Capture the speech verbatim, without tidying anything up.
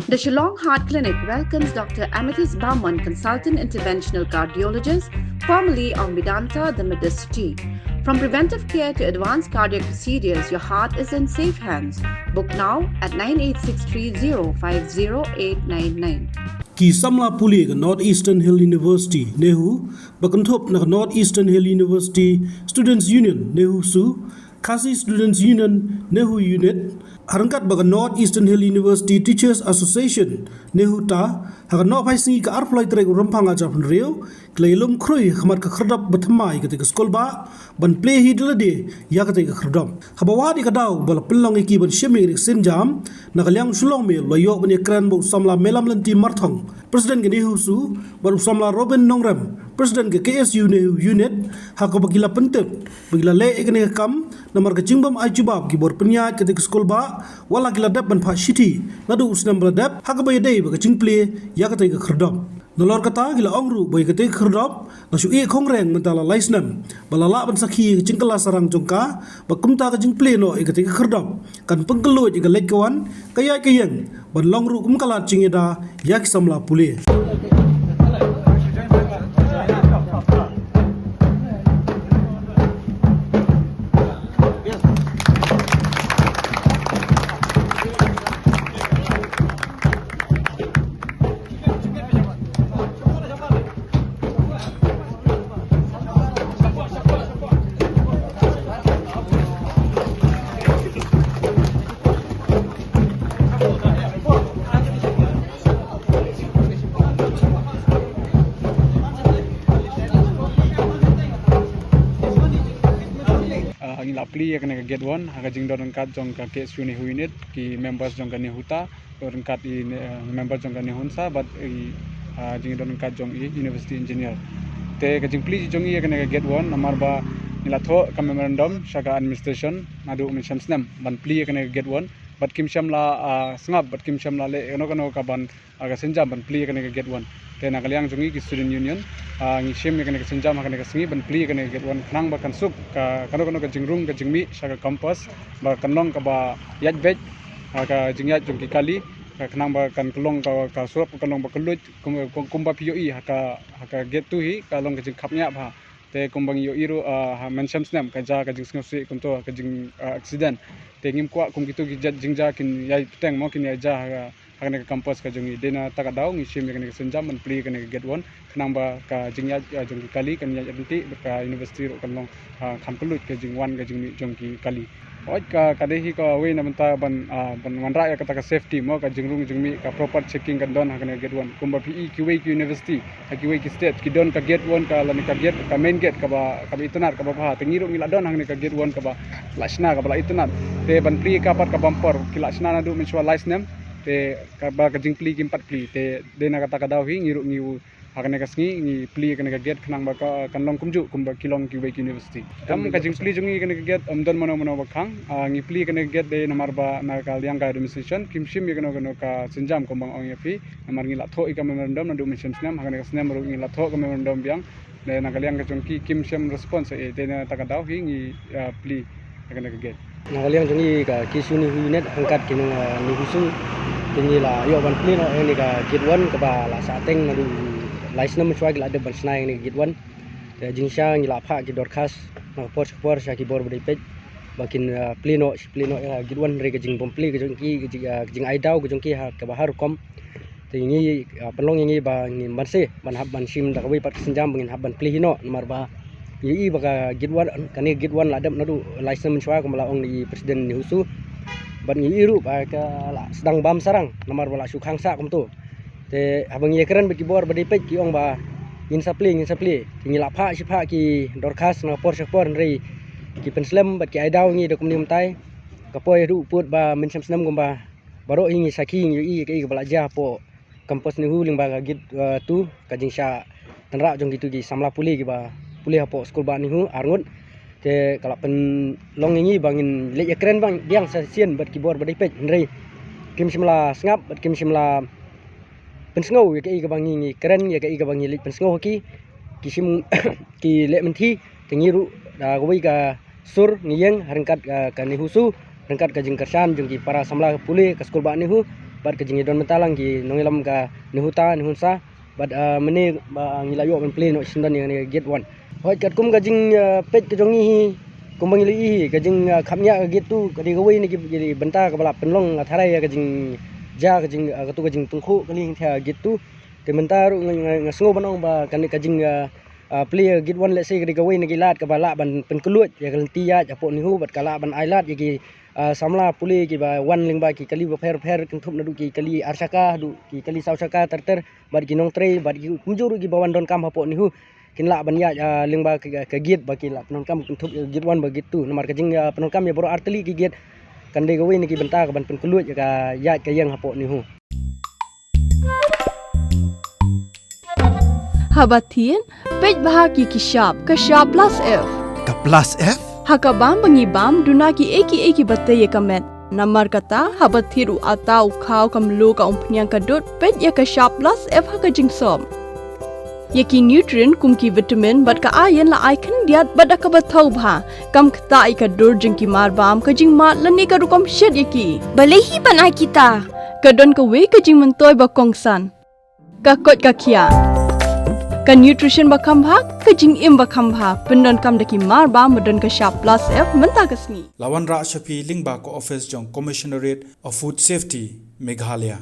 The Shillong Heart Clinic welcomes Doctor Amethyst Barman, Consultant Interventional Cardiologist, formerly of Medanta, the Medicity. From preventive care to advanced cardiac procedures, your heart is in safe hands. Book now at nine eight six three zero five zero eight nine nine. Ki samla pule ka North Eastern Hill University, NEHU, ba kynthup na ka North Eastern Hill University Students Union, NEHUSU, Khasi Students Union, NEHU Unit, ha ryngkat bad ka North Eastern Hill University Teachers Association, NEHUTA, ha ka nohphai sngi ka arphew lai tarik u Rymphang arhajar arphew hynriew, ki la ïalum khrui ha khmat ka khyrdop ba thymmai katei ka skulbah, ban plie hi da lade ïa katei ka khyrdop. Haba wad ïa ka daw ba la pynlong ïa ki ban shim ïa ka sienjam, na ka liang u Shillong Mail u la ïoh ban ïakren bad u samla Mailamlynti Marthong, President ka NEHUSU, bad u samla Robin Nongrem, President ka KSU NEHU Unit, ha kaba ki la pyntip ba ki la leh ïa kane ka kam namar ka jingbym ai jubab ki bor pynïaid katei ka skulbah, wat la ki la dep ban phah shithi naduh u snem ba la dep, ha kaba ïadei bad ka jingplie ïa katei ka khyrdop. Nalor kata, ki la ong ruh ba ïa katei ka khyrdop la shu ïeh khongreng mynta la lai snem, ba la lah ban sakhi ïa ka jingkylla sarang jong ka, ba kumta ka jingplie noh ïa katei ka khyrdop kan pynkylluid ïa ka leit ka wan, ka ïaid ka ïeng, ban long ruh kum ka lad jingïada ïa ki samla pule. Ah, ngi la plie ïa kane ka gate one ha ka jingdon ryngkat jong ka KSU NEHU Unit, ki members jong ka NEHUTA, ryngkat i, eh, member jong ka NEHUNSA bad i, ah, jingdon ryngkat jong i University Engineer. Te ka jingplie jong i ïa kane ka gate one namar ba ngi la thoh ka memorandum sha ka administration naduh mynshem snem ban plie ïa kane ka gate one, bad kim shym la, ah, sngap, bad kim shym la leh kano kano ka ban, ah, ka sienjam ban plie ïa kane ka gate one. Te na ka liang jong ngi ki Student Union, ah, ngi shim ïa kane ka sienjam ha kane ka sngi ban plie ïa kane ka gate one, khnang ba kan suk ka, kano kano ka jingrung ka jingmih sha ka campus, ba kan long kaba ïaid beit, ah, ka jingïaid jong ki kali, ka khnang ba kan long ka, ka surok kan long ba kylluid, kum, kum, kumba phi ïohi ha ka, ha ka gate two hi ka long ka jingkhapngiah bha. Te kumba ngi ïohi ruh, ah, ha mynshem snem ka jia ka jingsngewsih kumto ha ka jing, ah, accident. Te ngim kwah kum kito ki jait jingjia kin ïai bteng mo, kin ïai jia ha, ha kane ka campus ka jong ngi. Dei na kata ka daw ngi shim ïa kane ka sienjam ban plie ïa kane ka gate one, khnang ba ka jingïaid, ah, jong ki kali kan ïaid ryntih, bad ka university ruh kan long, ah, kham kylluid ka jingwan ka jingmih jong ki kali. Hooid, ka, ka dei hi kawei na bynta ban, ah, ban wanrah ïa kata ka safety mo, ka jingrung jingmih, ka proper checking kan don ha kane ka gate one. Kumba phi i kiwei ki university ha kiwei ki state ki don ka gate one, ka lane ka gate, ka main gate kaba, kaba itynnad kaba bha. Te ngi ruh ngi la don ha kane ka gate one kaba la shna, kaba la itynnad. Te ban plie ka pat ka bumper ki la shna naduh mynshuwa lai snem. Te kaba ka jingplie kim pat plie. Te dei na kata ka daw hi ngi ruh ngi u ha kane ka sngi ngi plie ïa kane ka gate khnang ba ka, kan long kumjuh kumba ki long kiwei ki university. Em, ka jingplie jong ngi ïa kane ka gate ym don mano mano ba khang, ah, ngi plie ïa kane ka gate dei namar ba na ka liang ka administration kim shim ïa kano kano ka sienjam kumba nga ong ïa phi, namar ngi la thoh ïa ka memorandum naduh mynshem snem, ha kane ka snem ruh ngi la thoh ka memorandum biang. Dei na ka liang ka jong ki kim shym response, eh, dei na kata ka daw hi ngi, ah, plie ïa kane ka gate. Na ka liang jong ngi ka KSU NEHU Unit ryngkat ki nong, ah, NEHUSU, te ngi la ïoh ban plie noh ïa kane ka gate one kaba la sah teng naduh lai snem mynshuwa ki la dep ban shna ïa kane ka gate one. Te jingshisha ngi la phah ki dorkhas na ka por sha ka por sha ki bor ba dei peit ba kin, ah, plie noh, plie noh ïa ka gate one, hynrei ka jingbym plie ka jong ki, ka jing, ah, ka jingai daw ka jong ki ha kaba har rukom. Te ngi, ah, pynlong ïa ngi ba ngin banse ban hap ban shim da kawei pat ka sienjam ba ngin hap ban plie hi noh, namar ba ngi ïohi ba ka gate one, kane ka gate one la dep naduh lai snem mynshuwa kumba la ong na i president NEHUSU. Bad ngi ïohi ruh ba ka la sdang bam sarang namar ba la shu khang sah kumto. Te haba ngi ïakren bad ki bor ba dei peit ki ong ba ngin sa plie, ngin sa plie. Te ngi la phah shi phah ki dorkhas na ka por sha ka por, hynrei ki pynslem bad ki ai daw ïa ngi da kumne kumtai. Ka poi haduh pud ba mynshem snem kumba baroh hi ngi sakhi, ngi ïohi kaei kaba la jia hapoh campus NEHU lyngba ka gate, uh, two, ka jingshah tynrah jong kito ki samla pule kiba pule hapoh skulbah NEHU arngut. Te ka la pynlong ïa ngi ba ngin leit ïakren biang sa shisien bad ki bor ba dei peit, hynrei kim shym la sngap bad kim shym la pynsngew ïa kaei kaba ngi, ngi kren, ïa kaei kaba ngi leit pynsngew ha ki. Ki shim, ki leh mynthi. Te ngi ruh da kawei ka sur ngi ïeng ha ryngkat ka, ka NEHUSU, ryngkat ka jingkyrshan jong ki para samla pule ka skulbah NEHU, Bad ka jingïadon mynta lang ki nongïalam ka NEHUTA, NEHUNSA. Bad, ah, mynne ba ngi la ïoh ban plie noh shisyndon ïa kane ka gate one. Hooid, katkum ka jing, ah, peit ka jong ngi hi, kumba ngi la ïohi hi, ka jing, ah, khapngiah ka gate two ka dei kawei na ki, ki bynta kaba la pynlong, ah, tharai ïa ka jingjia, ka jing, ah, katu ka jingtyngkhuh kali ïa ka gate two. Te mynta ruh nga, nga, nga sngew ban ong ba kane ka jing, ah, ah, plie ïa ka gate one lehse ka dei kawei na ki lad kaba lah ban pynkylluid ïa ka lynti ïaid hapoh NEHU bad ka lah ban ailad ïa ki, ah, samla pule kiba wan lyngba ki kali bapher bapher, kynthup naduh ki kali ar shaka haduh ki kali saw shaka ter ter, bad ki nongtrei bad ki kumjuh ruh kiba wan donkam hapoh NEHU kin lah ban ïaid, ah, lyngba ka, ka gate ba ki lah pyndonkam, kynthup ïa ka gate one bad gate two. Namar ka jing, ah, pyndonkam ïa baroh artylli ki gate kan dei kawei na ki bynta kaban pynkylluid ïa ka ïaid ka ïeng hapoh NEHU. Haba thied, peit bha ki ki shap, ka shap plus F. Ka plus F? Ha ka bam ba ngi bam, duna kiei kiei kiba tei ïa ka met. Namar kata, haba thied u atta u khaw, ka mluh, ka umphniang, ka dud, peit ïa ka shap plus F ha ka jingsop. Ïa ki nutrient kum ki vitamin bad ka iron la ai khyndiat bad da kaba thaw bha. Kam ktah ïa ka dur jong ki marbam, ka jingmad lane ka rukom shet ïa ki. Balei hi ban ai kita? Ka don kawei ka jingmyntoi ba kongsan. Ka koit ka khiah. Ka nutrition ba kham bha, ka jingim ba kham bha. Pyndonkam da ki marbam ba don ka shap plus F mynta ka sngi. La wanrah sha phi lyngba ka office jong Commissionerate of Food Safety, Meghalaya.